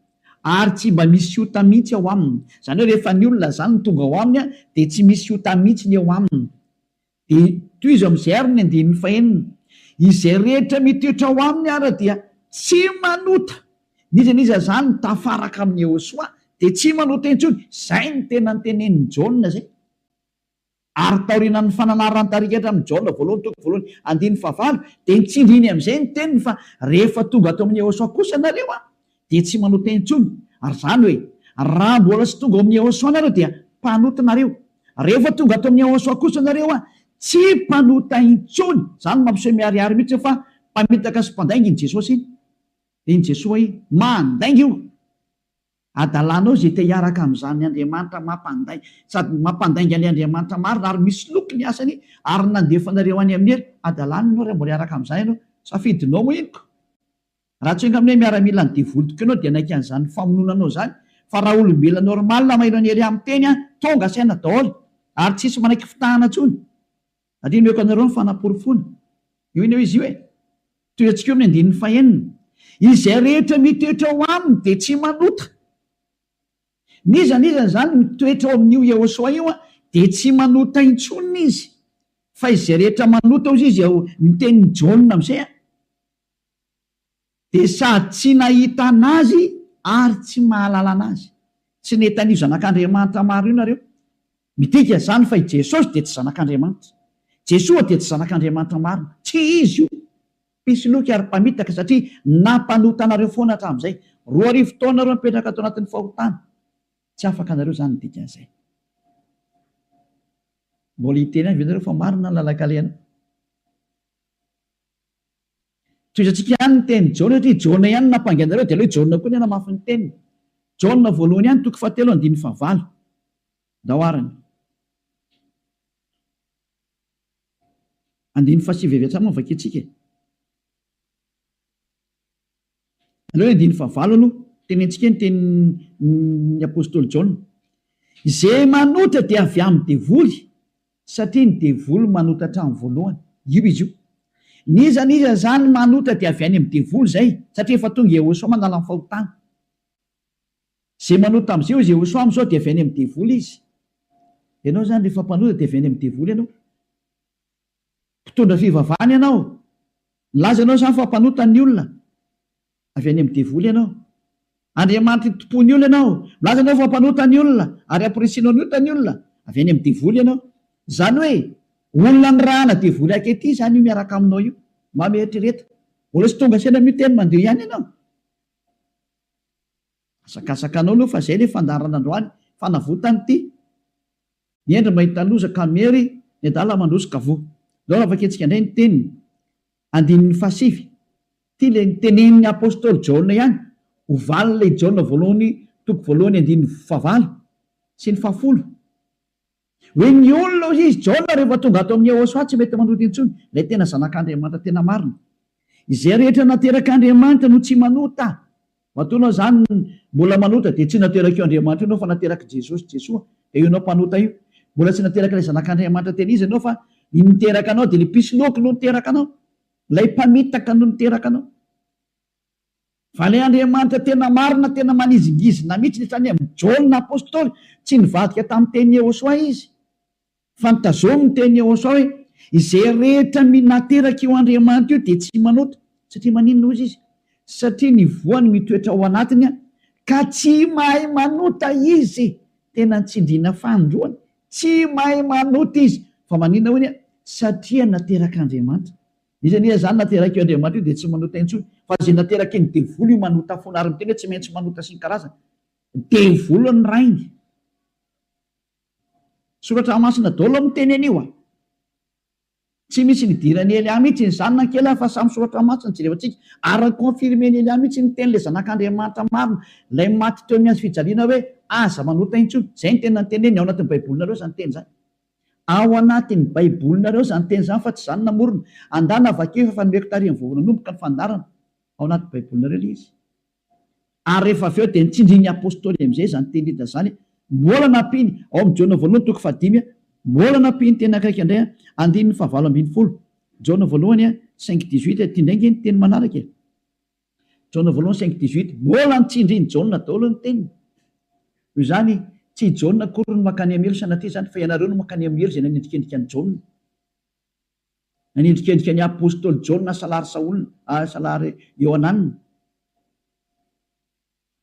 Ary tsy mba misy ota mihitsy ao aminy. Izany hoe rehefa ny olona izany no tonga ao aminy an dia tsy misy ota mihitsy ny eo aminy. Dia tohizo amin'izay ary ny andininy fahenina, Izay rehetra mitoetra ao aminy ara dia tsy manota. N'iza n'iza izany mitafaraka amin'i Yehosua dia tsy manota intsony. Izay no tena notenenin'i Jaona izay. Ary taorianan'ny fananaran'ny tarigetra amin'i Jaona voalohany toko voalohany andininy fahavalo dia nitsindriny amin'izay ny teniny fa rehefa tonga ato amin'i Yehosua kosa nareo dia tsy manota intsony. Ary izany hoe raha mbola tsy tonga ao amin'i Yehosua nareo dia mpanota nareo. Rehefa tonga ato amin'ny Yahosua kosa nareo an, tsy mpanota intsony, zany mampiseho miharihary mihitsy fa mpamitaka sy mpandainga iny Jesosy iny, iny Jesoa iny, mandainga io, adalanao izay te hiaraka amin'izany Andriamanitra mampandainga, sady mampandainga an'ilay Andriamanitra marina ary misoloky ny asany ary nandefa anareo any amin'ny helo, adalana ianao raha mbola hiaraka amin'izany ianao, safidinao moa iny ko. Raha tsy enga amin'ny hoe miaramila ny devoly tokoa ianao dia hanaiky an'izany famonoana anao izany fa raha olombelona normal maheno an'i Elia miteny an, tonga saina daholo ary tsisy manaiky fitahana intsony. Satria omeko anareo ny fanaporofoana. Io anie izy io e. Tohizatsika eo amin'ny andininy fahenina. Izay rehetra mitoetra ao aminy dia tsy manota. N'iza n'iza izany mitoetra ao amin'io Yehosua io dia tsy manota intsony izy. Fa izay rehetra manota hozy izy ao ny tenin'i Jaona amin'izay an, dia sady tsy nahita an'Azy ary tsy mahalala an'Azy. Tsy nahita an'io Zanak'Andriamanitra maro io nareo. Midika izany fa i Jesosy dia tsy Zanak'Andriamanitra. Jesoa dia tsy Zanak'Andriamanitra marina. Tsy Izy io. Mpisoloky ary mpamitaka satria nampanota anareo foana hatramin'izay. 2000 taona nareo nipetraka tao anatin'ny fahotana. Tsy afaka anareo izany ny dikan'izay. Mbola hiteny ihany ve nareo fa marina ny lalan-kalehanao? Tohizantsika ihany ny tenin'i Jaona satria Jaona ihany no nampangy anareo dia aleo i Jaona koa ny hanamafy ny teniny. Jaona voalohany ihany toko fahatelo andininy fahavalo. Ndao arany. Andininy fahasivy avy hatrany moa no vakintsika e. Aleo ny andininy fahavalo aloha, tenentsika ny tenin'ny apostoly Jaona. Izay manota dia avy amin'ny devoly, satria ny devoly manota hatramin'ny voalohany. Io izy io. N'iza n'iza izany manota dia avy any amin'ny devoly izay, satria efa tonga Yehosua manala ny fahotana. Izay manota amin'izay hoy Yehosua amin'izao dia avy any amin'ny devoly izy. Ianao izany rehefa mpanota dia avy any amin'ny devoly ianao. Mpitondra fivavahana ianao. Milaza ianao izany fa mpanota ny olona. Avy any amin'ny devoly ianao. Andriamanitry ny tompon'ny olona ianao. Milaza ianao fa mpanota ny olona ary amporisihinao ny ota ny olona. Avy any amin'ny devoly ianao. Izany hoe olona nirahana devoly ankehitriny izany io miaraka aminao io. Mba mieritrereta. Mbola tsy tonga saina amin'io teny mandeha ihany ianao. Asakasaka anao aloha fa zay le fandaharana androany, fanavotana ity. Ny hendry mahita loza ka miery, ny adala mandroso ka voa. Ndao raha vakintsika indray ny teniny, andininy fahasivy. Ity le nitenenin'ny apostoly Jaona ihany, ho valin'ilay Jaona voalohany toko voalohany andininy fahavalo sy ny fahafolo. Hoe ny olona hoy izy, Jaona rehefa tonga ato amin'i Yehosua tsy mety manota intsony, ilay tena zanak'Andriamanitra tena marina. Izay rehetra naterak'Andriamanitra no tsy manota. Matoa ianao izany mbola manota dia tsy naterak'io Andriamanitra io ianao fa naterak'i Jesosy, Jesoa, dia io ianao mpanota io. Mbola tsy naterak'ilay zanak'Andriamanitra tena izy ianao fa ny niteraka anao dia ilay mpisoloky no niteraka anao. Ilay mpamitaka no niteraka anao. Fa ilay Andriamanitra tena marina, tena manizingizina mihitsy, hatrany amin'i Jaona apostoly, tsy nivadika tamin'ny tenin'i Yehosua izy, fa notazominy ny tenin'i Yehosua hoe, Izay rehetra nateraka io Andriamanitra io dia tsy manota. Satria maninona hozy izy? Satria ny voany mitoetra ao anatiny ka tsy mahay manota izy. Tena nitsindriana fanindroany, tsy mahay manota izy. Fa maninona hoy ny? Satria naterak'Andriamanitra. Iza anie izany naterak'io Andriamanitra io dia tsy manota intsony fa izay nateraky ny devoly io manota foana ary miteny hoe tsy maintsy manota sy ny karazany. Devoly ny rainy. Soratra masina daholo miteny an'io a. Tsy misy nidiran'i Elia mihitsy izany na kely fa samy soratra masina jerevantsika ary ni-confirmer-n'i Elia mihitsy ny tenin'ilay zanak'Andriamanitra marina ilay maty teo amin'ny hazo fijaliana hoe aza manota intsony. Izay ny tena noteneniny ao anatin'ny baibolinareo izany teny izany. Ao anatin'ny baibolinareo izany teny izany fa tsy izaho no namorona. Andana vakio efa nomeko tary vao nanomboka ny fandaharana. Ao anaty baibolinareo ilay izy. Ary rehefa avy eo dia nitsindrin'ny apostoly amin'izay izany teny rehetra izany. Mbola nampiany, ao amin'ny Jaona voalohany toko fahadimy, mbola nampiany teny akaiky indray, andininy fahavalo ambin'ny folo. Jaona voalohany cinq dix-huit, ity indray ange ny teny manaraka e. Jaona voalohany 5:18, Mbola nitsindrin'i Jaona daholo ny teniny. Noho izany, tsy i Jaona akory no mankany amin'ny helo sanatria izany, fa ianareo no mankany amin'ny helo izay nanendrikendrika an'i Jaona. Nanendrikendrika ny apostoly Jaona salary Saola, salary Iohanana.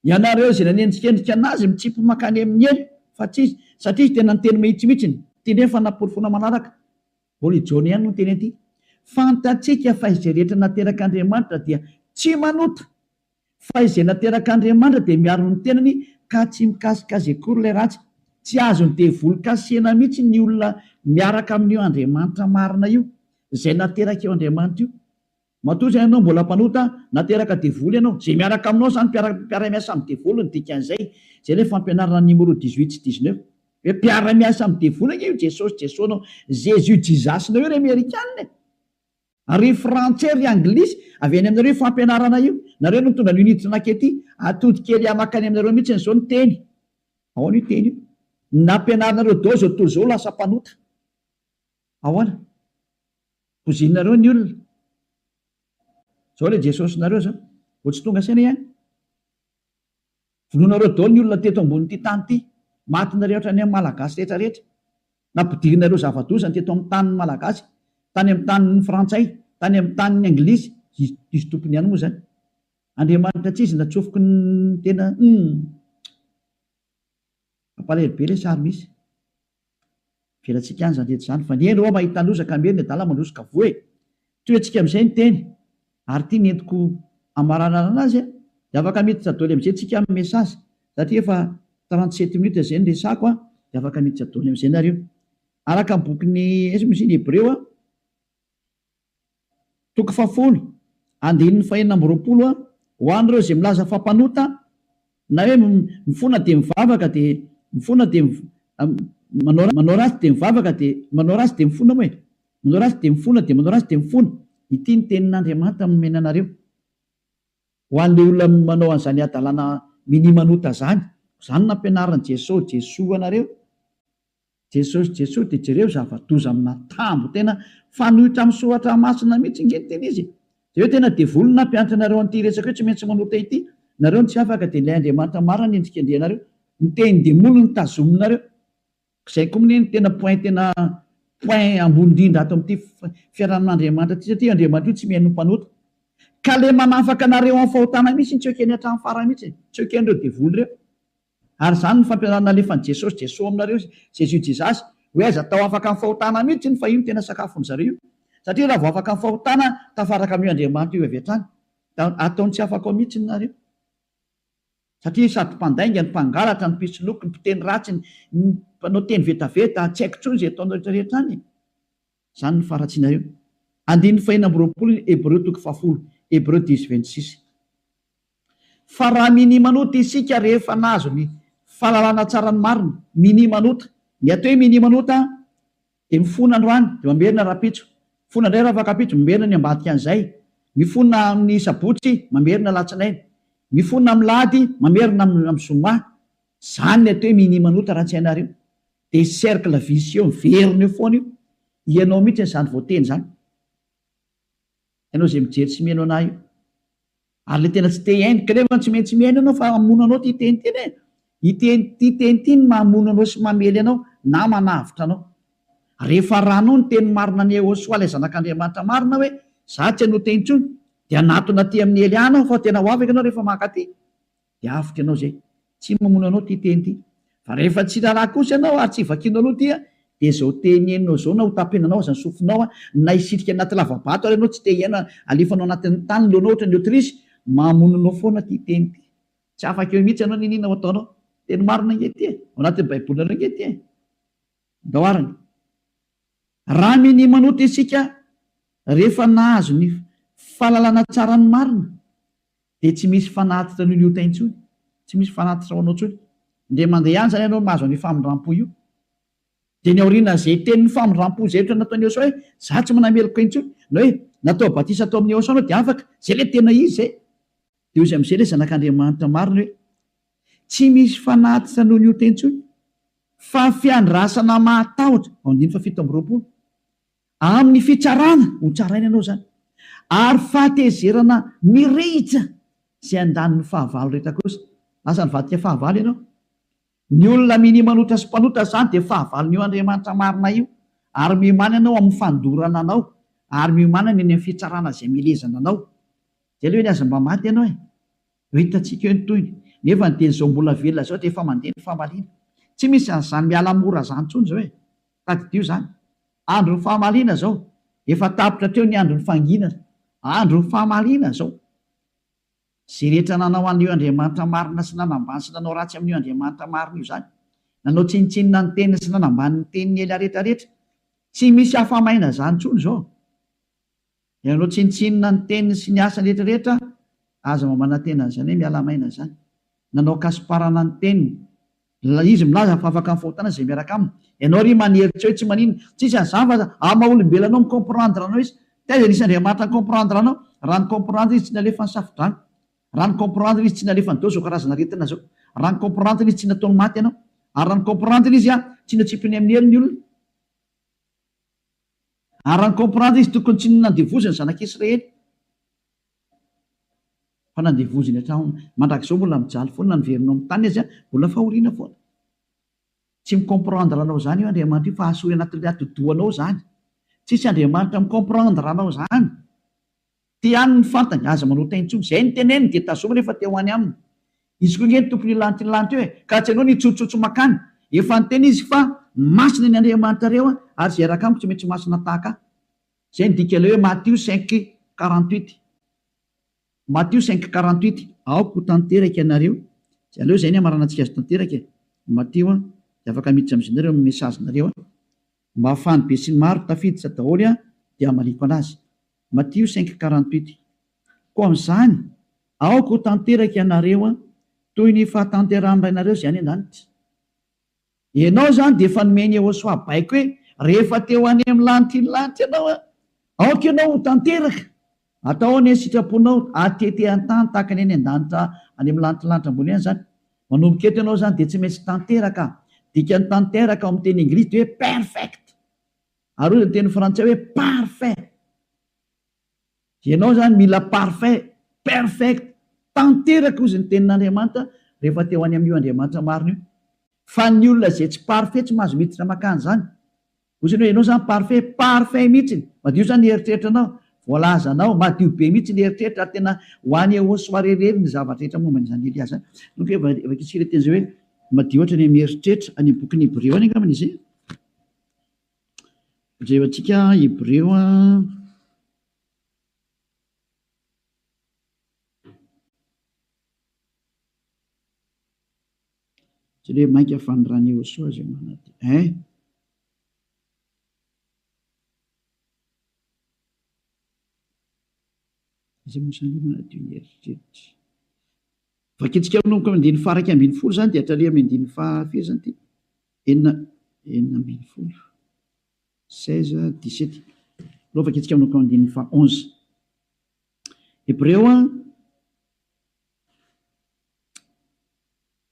Ianareo izay nanendrikendrika anazy mitsipy mankany amin'ny helo, fa tsy izy, satria izy tena niteny mahitsy mihitsiny. Ity indray ny fanaporofoana manaraka. Mbola i Jaona ihany no niteny an'ity. Fantatsika fa izay rehetra naterak'Andriamanitra dia tsy manota, fa izay naterak'Andriamanitra dia miaro ny tenany ka tsy mikasika azy akory ilay ratsy. Tsy azon'ny devoly kasihina mihitsy ny olona miaraka amin'io Andriamanitra marina io, izay naterak'io Andriamanitra io. Matoa izay ianao mbola mpanota, nateraka devoly ianao. Izay miaraka aminao izany mpiara mpiara-miasa amin'ny devoly ny dikan'izay. Izay ilay fampianarana numéro 18 sy 19. Hoe mpiara-miasa amin'ny devoly ange io Jesosy Jesoa-nao, Jésus Jesus-nao io ry Amerikana e! Ary ry Frantsay ry Anglisy, avy any aminareo io fampianarana io. Nareo no nitondra an'io niditra nankety. Atodika ery mankany aminareo mihitsy izao ny teny. Ahoana io teny io? Nampianarinareo daholo izao tontolo izao ho lasa mpanota. Ahoana? Pozinareo ny olona. Zao le Jesosinareo zao. Vao tsy tonga saina ihany. Vonoinareo daholo ny olona teto ambonin'ity tany ity. Matinareo hatrany amin'ny Malagasy rehetra rehetra. Nampidirinareo zava-doza ny teto amin'ny tanin'ny Malagasy, tany amin'ny tanin'ny Frantsay, tany amin'ny tanin'ny Anglisy, izy izy tompony ihany moa izany. Andriamanitra tsy izy natsofoky ny tena humm. Mampalahelo be ilay sary misy. Avelantsika any izany rehetra izany fa ny hendry hoa mahita loza ka miery ny adala mandroso ka voa e! Tohiantsika amin'izay ny teny ary ity ny entiko hamaranana azy a! Dia afaka miditra doly amin'izay tsika amin'ny message satria efa 37 minutes izay ny resako a! Dia afaka miditra doly amin'izay nareo. Araka ny bokin'ny aiza moa izy iny Hebreo a! Toko fahafolo, andininy fahenina amby 20 a, Ho an'ireo izay milaza fa mpanota, na hoe mifona dia mivavaka dia mifona dia manao manao ratsy dia mivavaka dia manao ratsy dia mifona moa e! Manao ratsy dia mifona dia manao ratsy dia mifona. Ity ny tenin'Andriamanitra nomena anareo. Ho an'ilay olona manao an'izany hadalana minia manota izany. Izany no nampianarin'i Jesoa Jesoa anareo. Jesosy Jesoa dia jereo zava-doza amina tambo tena fanohitra amin'ny soratra masina mihitsy nge ny tena izy e! Jereo tena devoly no nampianatra anareo an'ity resaka hoe tsy maintsy manota ity, nareo no tsy afaka dia ilay Andriamanitra marina no endrikendrehanareo, ny tenin-demoly no tazominareo, izay koa mne no tena point tena point ambony indrindra ato amin'ity fiarahamin'Andriamanitra ity satria Andriamanitra io tsy mihaino ny mpanota ka le manafaka anareo amin'ny fahotana mihitsy no tsy ekeny hatramin'ny farany mihitsy e! tsy eken'ireo devoly ireo. Ary izany no fampianarana alefan'i Jesosy, Jesoa aminareo, Jésus Jesus, hoe aza atao afaka amin'ny fahotana mihitsy iny fa io no tena sakafon'ny zareo io. Satria raha vao afaka amin'ny fahotana, tafaraka amin'io Andriamanitra io avy hatrany. Da ataony tsy afaka ao mihitsy nareo. Satria sady mpandainga, ny mpangalatra, ny mpisoloky, ny mpiteny ratsy, ny mpanao teny vetaveta, tsy haiko intsony izay ataonareo rehetra rehetra any e. Izany no faharatsianareo. Andininy fahenina amby 20 Hebreo toko fahafolo, Hébreux dix 26. Fa raha minia manota isika rehefa nahazo ny fahalalana tsara ny marina, minia manota. Ny atao hoe minia manota dia mifona androany dia mamerina rahampitso, mifona indray rahafakampitso, mamerina ny ambadika an'izay, mifona amin'ny sabotsy, mamerina alatsinainy, mifona amin'ny lahady, mamerina amin'ny zoma. Izany ny atao hoe minia manota raha tsy hainareo. Dia cercle vicieux miverina eo foana io. Ianao mihitsy izany voateny izany. Ianao izay mijery sy mihaino anah io. Ary le tena tsy te hihaino, kanefa tsy maintsy mihaino ianao fa hamono anao ity teny ity anie. Ity ity teny ity no mamono anao sy mamely anao na manavotra anao. Rehefa arahanao ny teny marina an'i Yehosua ilay zanak'Andriamanitra marina hoe za tsy hanota intsony dia hanatona aty amin'i Elia anao fa tena ho afaka ianao rehefa mankaty. Dia avotra ianao izay. Tsy mamono anao ity teny ity. Fa rehefa tsy raharaha kosa ianao ary tsy vakianao aloha ity dia izao teny henonao izao na ho tapenanao aza ny sofinao na hisitrika anaty lava-bato ary ianao tsy te hihaino alefanao anatin'ny tany ny lohanao ohatran'ny autruche, mamono anao foana ity teny ity. Tsy afaka eo mihitsy ianao n'inon'inona ho ataonao. Teny marina ange ity e. Ao anatin'ny baibolinareo ange ity e. Ndao arany. Raha minia manota isika rehefa nahazo ny fahalalana tsara ny marina Dia tsy misy fanatitra noho ny ota intsony. Tsy misy fanatitra ho anao intsony. Indray mandeha ihany izany ianao no mahazo an'io famindram-po io. Dia ny aorianan'izay tenin'ny famindram-po izay ohatra nataon'i Yehosua hoe, Izaho tsy manameloka intsony, na hoe, natao batisa tao amin'i Yehosua anao dia afaka. Izay ilay tena izy izay. Dia hoy izy amin'izay ilay Zanak'Andriamanitra marina hoe, Tsy misy fanatitra noho ny ota intsony, fa fiandrasana mahatahotra, ao andininy faha 27. Amin'ny fitsarana, ho tsaraina ianao izany, ary fahatezerana mirehitra izay handany ny fahavalo rehetra kosa. Lasa nivadika fahavalo ianao. Ny olona minia manota sy mpanota izany dia fahavalon'io Andriamanitra marina io, ary miomàna ianao amin'ny fandorana anao, ary miomàna ny any amin'ny fitsarana izay milezana anao. Izay aloha eny aza mba maty ianao e! Ho hitantsika eo ny tohiny. Nefa ny dia izao mbola velona izao dia efa mandeha ny famaliana. Tsy misy an'izany miala mora izany intsony izao e! Tadidio izany. Andron'ny famaliana izao. Efa tapitra hatreo ny andron'ny fanginana. Andron'ny famaliana izao. Izay rehetra nanao an'io Andriamanitra marina sy nanambany sy nanao ratsy amin'io Andriamanitra marina io izany. Nanao tsinontsinona ny teniny sy nanambany ny tenin'i Elia rehetrarehetra. Tsy misy afa-maina izany intsony izao. Ianao tsinontsinona ny teniny sy ny asany rehetra rehetra aza mba manantena an'izany hoe miala maina izany. Nanao kasiparana ny teniny. Izy milaza fa afaka amin'ny fahotana izay miaraka aminy. Ianao ry manery tsy hoe tsy maninona. Tsisy an'izany fa amin'ny maha olombelona anao mi-comprendre anao izy. Taiza nisy Andriamanitra ni-comprendre anao? Raha ni-comprendre izy tsy nalefa ny safodrano. Raha ni-comprendre izy tsy nalefa ny dao izao karazana aretina izao. Raha ni-comprendre izy tsy nataony maty ianao. Ary raha ni-comprendre izy tsy natsipiny amin'ny helo ny olona. Ary raha ni-comprendre izy tokony tsy nandevoziny ny zanak'Israely fa nandevoziny hatramin'ny mandrakizao mbola mijaly foana na niverina ao amin'ny taniny aza mbola fahoriana foana. Tsy mi-comprendre anao izany io Andriamanitra io fa asory anatin'ilay atidohanao izany. Tsisy Andriamanitra mi-comprendre anao izany. Te any ny fantany, aza manota intsony. Izay ny teneniny dia tazomy rehefa te ho any aminy. Izy koa ange ny tompon'io lanitra io lanitra io e! Ka tsy ianao no hitsotsotsy makany. Efa niteny izy fa masina ny Andriamanitrareo ary izay hiaraka amiko tsy maintsy masina tahaka ahy. Izay ny dikan'ilay hoe Matio 5, 48. Matio 5, 48, Aoka ho tanteraka ianareo. Aleo izay ny hamaranantsika azy tanteraka e! Matio an, dia afaka miditra amin'izay nareo amin'ny message-nareo an. Mba hahafahan'ny besinimaro tafiditra daholo an, dia hamaliako anazy. Matio 5, 48, Koa amin'izany, aoka ho tanteraka ianareo an, toy ny fahatanterahan'ny Rainareo izay any an-danitra. Ianao izany dia efa nomen'i Yehosua baiko hoe, rehefa te ho any amin'ny lanitry ny lanitra ianao an, aoka ianao ho tanteraka. Atao anie ny sitraponao, atete an-tany tahaka ny any an-danitra any amin'ny lanitry ny lanitra ambony any izany. Manomboka eto ianao izany dia tsy maintsy tanteraka. Dikan'ny tanteraka ao amin'ny teny anglisy dia hoe perfect. Ary hoy ny teny frantsay hoe parfait. Ianao izany mila parfait, perfect, tanteraka hozy ny tenin'Andriamanitra rehefa te ho any amin'io Andriamanitra marina io. Fa ny olona izay tsy parfait tsy mahazo miditra makany izany. Hozy ny hoe ianao izany parfait, parfait mihitsiny, madio izany ny eritreritranao, voalazanao, madio be mihitsy ny eritreritra ary tena ho any Yehosua irery ny zavatra rehetra momba an'izany Elia izany. Donc vakintsika ilay teny izay hoe madio hatrany amin'ny eritreritra, any amin'ny bokin'ny Hebreo any angambany izy. Jerentsika Hebreo a. Tsy hoe mainka fa ny ran'i Yehosua izay manadio. Hein? Iza moa izany manadio ny eritreritra? Vakintsika manomboka amin'ny andininy faha 11 izany dia hatrany amin'ny andininy faha firy izany ity? Enina, 16, 16, 17. Aleo vakintsika manomboka amin'ny andininy faha 11. Hebreo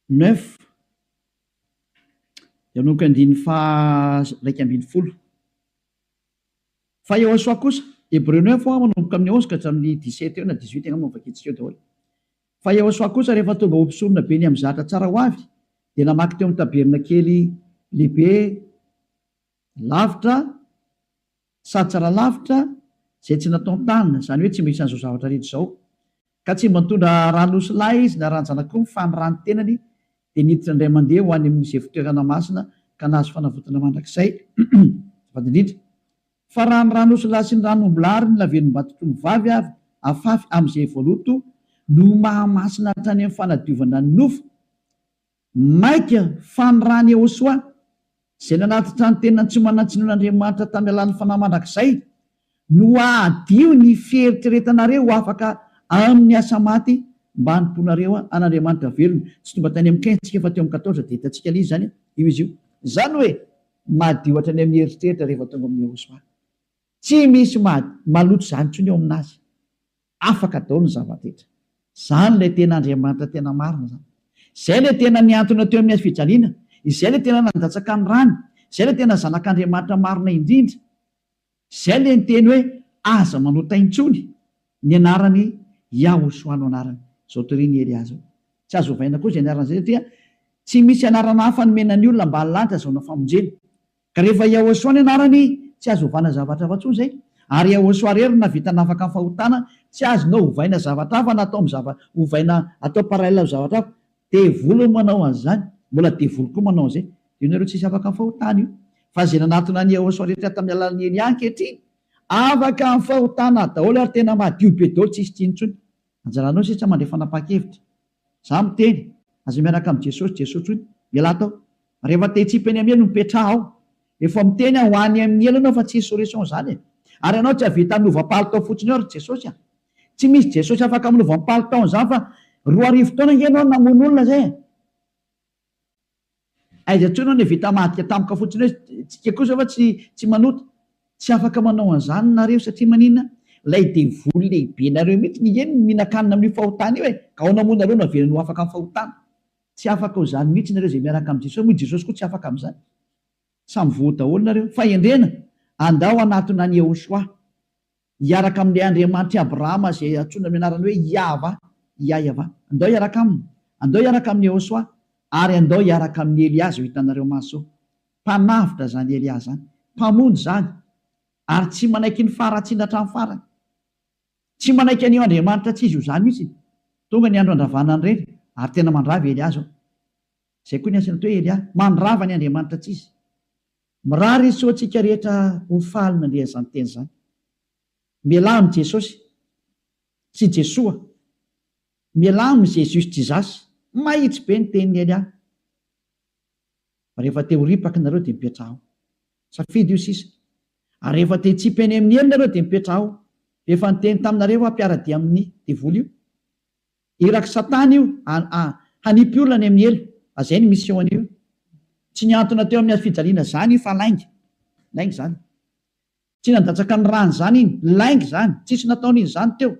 9 dia manomboka andininy faha 11. Fa Yehosua kosa, Hebreo 9 hoa manomboka amin'ny 11 ka hatramin'ny 17 eo na 18 angamba no vakintsika eo daholo. Fa Yehosua kosa rehefa tonga ho mpisorona be ny amin'ny zatra tsara ho avy dia namaky teo amin'ny tabernakely lehibe lavitra sady tsara lavitra izay tsy nataon-tanana, izany hoe tsy mba isan'izao zavatra rehetra izao. Ka tsy mba nitondra ran'osy lahy izy na ran-janak'omby fa ny ran'ny tenany dia niditra indray mandeha ho any amin'izay fitoerana masina ka nahazo fanavotana mandrakizay. Azafady indrindra. Fa raha ny ran'osy lahy sy ny ran'omby lahy ary ny lavenom-batotr'omby vavy avy afafy amin'izay voaloto no mahamasina hatrany amin'ny fanadiovana ny nofo, Mainka fa ny ran'i Yehosua, izay nanatitra ny tenany tsy manan-tsinoan'Andriamanitra tamin'ny alalan'ny Fanahy mandrakizay, no hahadio ny fieritreretanareo ho afaka amin'ny asa maty mba hanompoanareo an'Andriamanitra velona. Tsy tonga tany amin'ny 15 isika fa teo amin'ny 14 dia hitantsika ilay izy izany, io izy io. Izany hoe madio hatrany amin'ny eritreritra rehefa tonga amin'i Yehosua. Tsy misy maloto izany intsony eo aminazy. Afaka daholo ny zava-drehetra. Izany ilay tena Andriamanitra tena marina izany. Izay ilay tena nihantona teo amin'ny hazo fijaliana. Izay ilay tena nandatsaka ny rany. Izay ilay tena Zanak'Andriamanitra marina indrindra. Izay ilay niteny hoe aza manota intsony. Ny anarany Yahoshuah no anarany. Izao torian'i Elia izao. Tsy azo ovaina koa izay anarana izay satria tsy misy anarana hafa nomena ny olona ambany lanitra azahoana famonjena. Ka rehefa Yahoshuah ny anarany, tsy azo ovana zavatra hafa intsony izay. Ary Yahoshuah irery no nahavita nafaka ny fahotana, tsy azonao ovaina zavatra hafa na atao amin'ny zava, ovaina atao parallèle amin'ny zavatra hafa. Devoly no manao an'izany, mbola devoly koa manao an'izay. Io nareo tsisy afaka amin'ny fahotana io. Fa izay nanatona an'i Yahoshuah rehetra tamin'ny alalan'i Elia ankehitriny, afaka amin'ny fahotana daholo ary tena madio be daholo tsisy tsiny intsony. Anjaranao sisa mandray fanapahan-kevitra. Za miteny, aza miaraka amin'i Jesosy, Jesosy hoy, mialà tao. Rehefa te hitsipy eny amin'ny helo, mipetraha ao. Efa miteny aho, ho any amin'ny helo ianao fa tsisy solution izany e. Ary ianao tsy hahavita hanova palitao fotsiny eo ry Jesosy a. Tsy misy Jesosy afaka manova ny palitao an'izany fa 2000 taona ange ianao namono olona izay e. Aiza intsony aho vita hamadika tampoka fotsiny hoe tsika kosa fa tsy tsy manota. Tsy afaka manao an'izany nareo satria maninona? Ilay devoly lehibe nareo mihitsy ny eny mihinan-kanina amin'io fahotana io e! Ka ahoana moa nareo no avelany ho afaka amin'ny fahotana? Tsy afaka ho izany mihitsy nareo izay miaraka amin'i Jesosy moa i Jesosy koa tsy afaka amin'izany. Samy voa daholo nareo. Fahendrena, andao hanatona an'i Yehoshuah. Hiaraka amin'ilay Andriamanitr'i Abrahama izay antsoina amin'ny anarany hoe Iahvah, Iaiavah. Andao hiaraka aminy. Andao hiaraka amin'i Yehoshuah. Ary andao hiaraka amin'i Elia izao hitanareo maso izao. Mpanavotra izany Elia izany. Mpamonjy izany. Ary tsy manaiky ny faharatsiana hatramin'ny farany. Tsy manaiky an'io Andriamanitra tsy izy io izany mihitsy. Tonga ny andro handravana an'ireny, ary tena mandrava i Elia izao. Izay koa ny asany atao hoe Elia. Mandrava ny Andriamanitra tsy izy. Mirary soa antsika rehetra ho faly nandre an'izany teny izany. Mialà amin'i Jesosy sy Jesoa. Mialà amin'i Jesus Jesus. Mahitsy be ny tenin'i Elia. Fa rehefa te ho ripaka nareo dia mipetraha ao. Safidy io sisa. Ary rehefa te hitsipy any amin'ny helo nareo dia mipetraha ao. Efa niteny taminareo aho mpiara-dia amin'ny devoly io. Irak'i satana io hanipy olona any amin'ny helo. Azay ny mission an'io. Tsy nihantona teo amin'ny hazofijaliana zany io fa lainga. Lainga zany. Tsy nandatsaka ny rany zany iny. Lainga zany. Tsisy nataon'iny zany teo.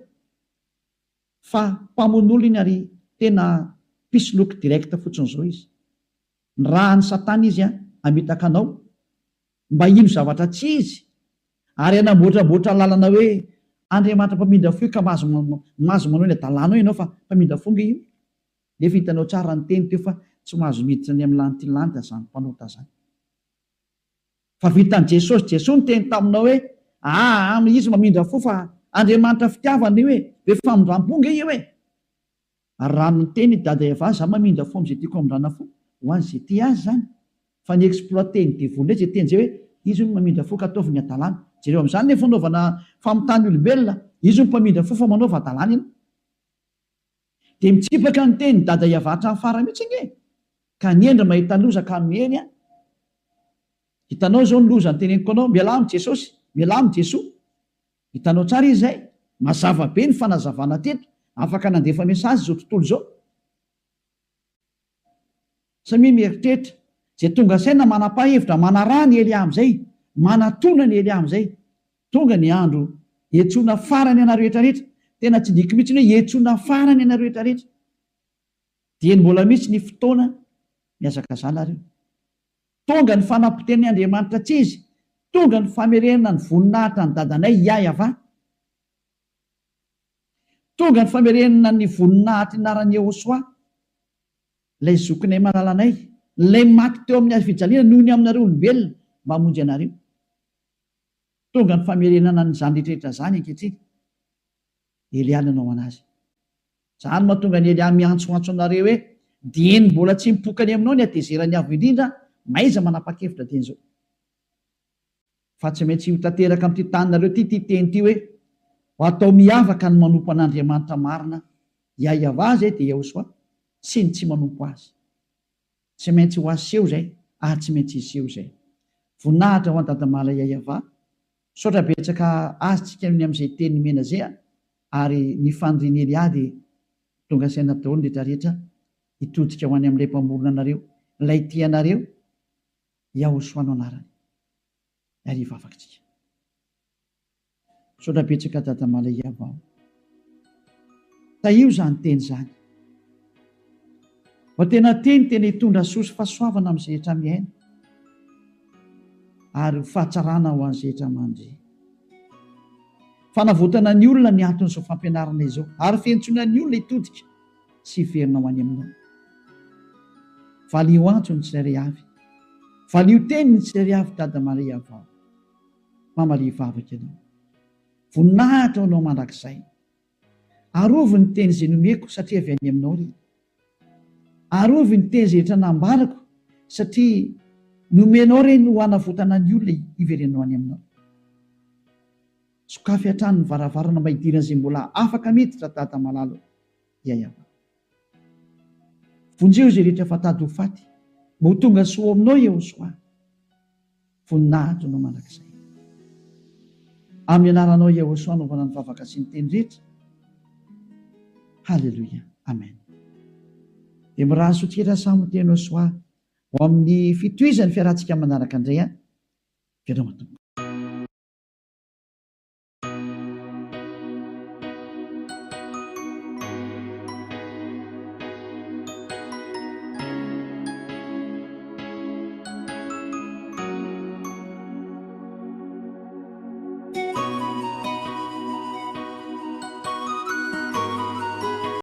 Fa mpamono olona iny ary tena mpisoloky direct fotsiny zao izy. Nirahan'i satana izy hamitaka anao mba hino zavatra tsy izy ary hanamboatramboatra lalana hoe Andriamanitra mpamindra fo io ka mahazo mahazo manao ny adalanao ianao fa mpamindra fo nge io. Nefa hitanao tsara ny teny teo fa tsy mahazo miditra any amin'ny lanity lanitra zany mpanota zany. Fa vitan'i Jesosy Jesoa niteny taminao hoe aa izy mamindra fo fa Andriamanitra fitiavana io e, be famindrampo nge io e. Ary raha niteny i Dada Eva za mamindra fo amin'izay tiako hamindrana fo, ho an'izay tia azy izany. Fa ny exploiter ny devoly indray izay teny izay hoe izy hono mamindra fo ka ataovy ny hadalana. Jereo amin'izany ny fanaovana famitahana olombelona, izy hono mpamindra fo fa manaova hadalana ianao. Dia mitsipaka ny tenin'i Dada Eva hatramin'ny farany mihitsy ange e! Ka ny hendry mahita loza ka miheny an! Hitanao izao ny loza noteneniko anao, mialà amin'i Jesosy, mialà amin'i Jesoa. Hitanao tsara izy izay? Mazava be ny fanazavana teto, afaka nandefa message izao tontolo izao. Samia mieritreritra, izay tonga saina manapahevitra manaraha ny Elia amin'izay, manatona ny Elia amin'izay. Tonga ny andro hiantsoana farany anareo rehetra rehetra, tena tsindriako mihitsy ny hoe hiantsoana farany anareo rehetra rehetra. Dieny mbola misy ny fotoana mihazakazaha nareo. Tonga ny fanapotehan'ny Andriamanitra tsy izy, tonga ny famerenana ny voninahitra an'i dadanay Yahyav. Tonga ny famerenana ny voninahitry ny anaran'i Yehosua, ilay zokinay malalanay, ilay maty teo amin'ny hazo fijaliana noho ny aminareo olombelona mba hamonjy anareo. Tonga ny famerenana an'izany rehetra rehetra izany ankehitriny. Elia nanao anazy. Izany no mahatonga an'i Elia miantsoantso anareo hoe, Dieny mbola tsy mipoka any aminao ny hatezeran'ny Avo Indrindra, mahaiza manapa-kevitra dieny izao. Fa tsy maintsy ho tanteraka amin'ity taninareo ity ity teny ity hoe, Ho atao miavaka ny manompo an'Andriamanitra marina, Yahyav izay dia Yahoshuah, sy ny tsy manompo Azy. Tsy maintsy ho aseho izay ary tsy maintsy hiseho izay. Voninahitra ho an'i Dadamala Yahyav. Misaotra betsaka azy tsika ny amin'izay teny nomena zay a! Ary ny fanirian'i Elia dia tonga saina daholo ny rehetra rehetra hitodika ho any amin'ilay mpamorona anareo, ilay tia anareo, Yahoshua no anarany. Ary hivavaka tsika. Misaotra betsaka Dada Malaiava o. Tahio izany teny izany. Mba tena teny tena hitondra soa sy fahasoavana amin'izay rehetra mihaino ary ho fahatsarana ho an'izay rehetra mandre. Fanavotana ny olona ny anton'izao fampianarana izao ary fiantsoana ny olona hitodika sy hiverina ho any aminao. Valio antso ny tsirairay avy. Valio teny ny tsirairay avy Dada Maria vao. Mamalia vavaka ianao. Voninahitra ho anao mandrakizay. Arovy ny teny izay nomeko satria avy any aminao ry. Arovy ny teny izay rehetra nambarako satria nomenao ireny ho hanavotana ny olona hiverenao any aminao. Sokafy hatrany ny varavarana mba hidiran'izay mbola afaka miditra Dada malala o. Yayava. Vonjeo izay rehetra efa tady ho faty mba ho tonga soa ao aminao Yehosoa. Voninahitro anao mandrakizay. Amin'ny anaranao Yehosua anaovana ny vavaka sy ny teny rehetra. Haleloia. Amen. Dia mirary soa tsika samy ho teny Yehosua ho amin'ny fitohizan'ny fiarahantsika manaraka indray an. Veloma tompoko.